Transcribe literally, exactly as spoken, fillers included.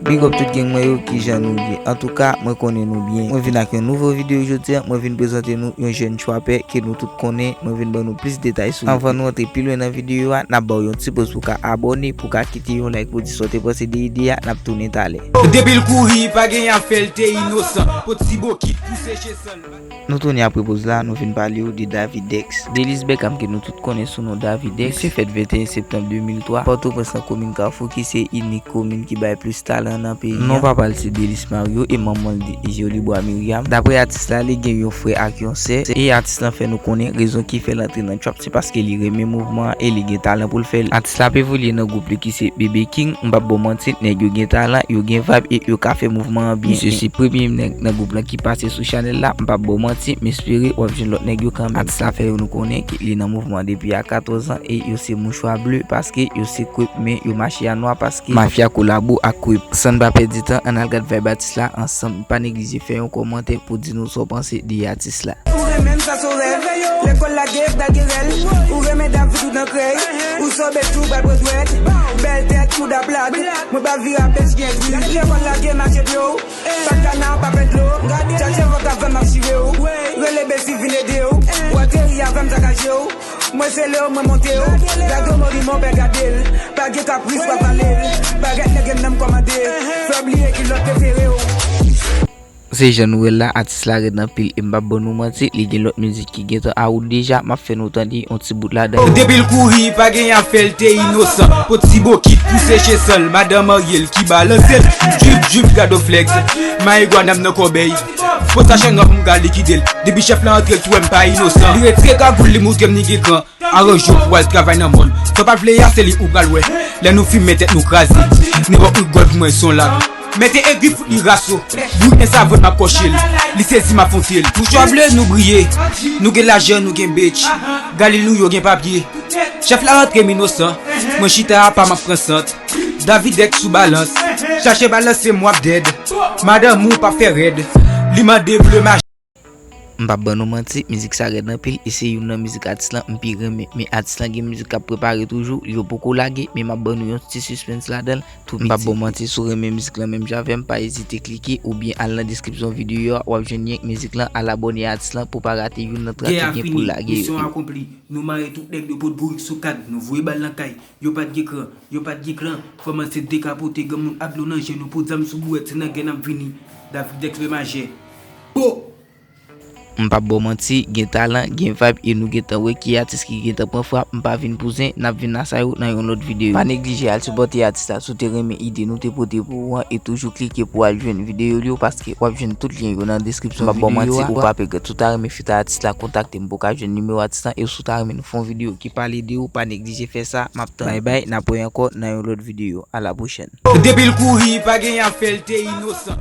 Big up tout gang mwen yo, kijan nou ye? Antouka, mwen konnen nou byen. Mwen vin ak yon nouvo videyo jodi a, mwen vin prezante nou yon jèn trapper ke nou tout konnen, mwen vin ban nou plis detay sou li. Anvan nou antre pi lwen nan videyo a, n ap ba w yon ti poz pou w ka abòne, pou w ka kite yon like pou w di sa w te panse de ide a, n ap tounen talè. Depi l kouri, pa gen afè, l te inosan. Pot ti bokit pou seche san l. Nou tounen apre poz la, nou vin pale w de Davidex. Delice Beckham ke nou tout konnen sou non Davidex. Misye fèt venteyen septanm de mil twa, Pòtoprens nan komin Kafou ki se inik komin ki bay plis talan nan peyi a. Non papa l se Delice Mario e manman l di Jolibwa Myriam. Daprè atis la, li gen yon frè ak yon sè. E atis lan fè nou konnen rezon ki fè l antre nan trap se paske li renmen mouvman an e li gen talan pou l fè l. Atis la ap evolye nan gwoup li ki se Bebe King. M p ap ba w manti, nèg yo gen talan, yo gen vibe e yo ka fè mouvman an byen. Misye se premye nèg nan gwoup lan ki pase sou chanèl la, m p ap ba w manti, m espere w ap jwenn lòt nèg yo kanmenm. Atis la fè yo nou konnen ke li nan mouvman an depi a katòz an e yo se mouchwa ble paske yo se Crip men yo mache a nwa paske mafya kolabo ak Crip. San n pa pèdi tan, ann al gad vibe atis la ansanm. Pa neglije fè yon kòmantè pou di nou sa w panse de atis la. Ou renmen m sa se w rèv. Lekòl lage, pa gen rèl. Ou renmen David ou nan krèy. Ou sobe tou, bal pran dwèt. Bèl tèt, mouda plat. Mwen pa vire a pèch gen dri. Lekòl lage, mache dlo. Pa kana, pa pèt dlo. Chache vòt avè m ap chire w. Rele besi vin ede w. Ou ateri avè m sakaje w. Mwen sele w, mwen monte w. Gade w mori mò bè gade l. Pa gen kapris, pa vale l. Bagèt nèg m nan m kòmande. Fè w bliye ki lòt te fere w. Se jan nou wè l la, atis la rèd anpil e m p ap ban nou manti, li gen lòt mizik ki gentan awout deja, m ap fè nou tande yon ti bout ladan. Depi l kouri, pa gen afè, l te inosan. Pot ti bokit pou seche san l, madanm marye l ki balanse l. Drip, drip, gado flex. Mayigwana m nan kòbèy. Pot sa chan nwa pou m ka likide l. Depi chèf la antre, l tou wè m pa inosan. Li retire kagoul, li moutre m li gen kran. Aranje w pou w al travay nan mòn. Sa w pa t vle a, se li ou pral wè. Lè nou fimen tèt nou kraze. Nenpòt rigòl pou mwen se yon lak. Mete egri fout li raso. Bouyi en savon m ap kòche l. Li sezi m ap fonte l. Mouchwa ble nou briye. Nou gen lajan, nou gen bitch. Galil nou yo gen papye. Chèf la rantre m inosan. Mwen chita apa m ap pran sant. Davidex sou balans. Chache balanse m w ap dèd. Madanm ou p ap fè rèd. Li mande ble mache. M p ap ban nou manti, mizik sa rèd anpil e se youn nan mizik atis lan m pi renmen. Men atis lan gen mizik k ap prepare toujou, yo poko lage, men m ap ban nou yon ti sispens ladan l tou piti. M p ap ba w manti, si w renmen mizik lan menm jan avè m, pa ezite klike oubyen al nan deskripsyon videyo a, w ap jwenn lyen mizik lan, al abòne a atis lan pou w pa rate youn nan trak ki gen pou l lage yo. Misyon akonpli. Nou mare tout nèg yo pot bourik sou kad, nou voye bal nan kay. Yo pa t gen kran, yo pa t gen kran. Kòmanse dekapote, granmoun ak dlo nan je nou, pot zam sou bouwèt, se nan gè n ap vini. Davidex le majè. Po! M p ap ba w manti, gen talan, gen vibe, e nou gentan wè ki atis ki gentan pran frap. M pa vin pou zen, n ap vin nan sa yo nan yon lòt videyo. Pa neglije al sipòte atis la si w te renmen ide nou te pote pou ou an, e toujou klike pou w al jwenn videyo l yo, paske w ap jwenn tout lyen yo nan deskripsyon videyo a. M p ap ba w manti, ou pa pè gad. Si w ta renmen feat a atis la, kontakte m pou w ka jwenn nimewo atis lan, e si w ta renmen nou fè yon videyo ki pale de ou, pa neglije fè sa, m ap tann. Bye bye, n ap wè ankò nan yon lòt videyo. A la pwochèn. Depi l kouri, pa gen afè, l te inosan.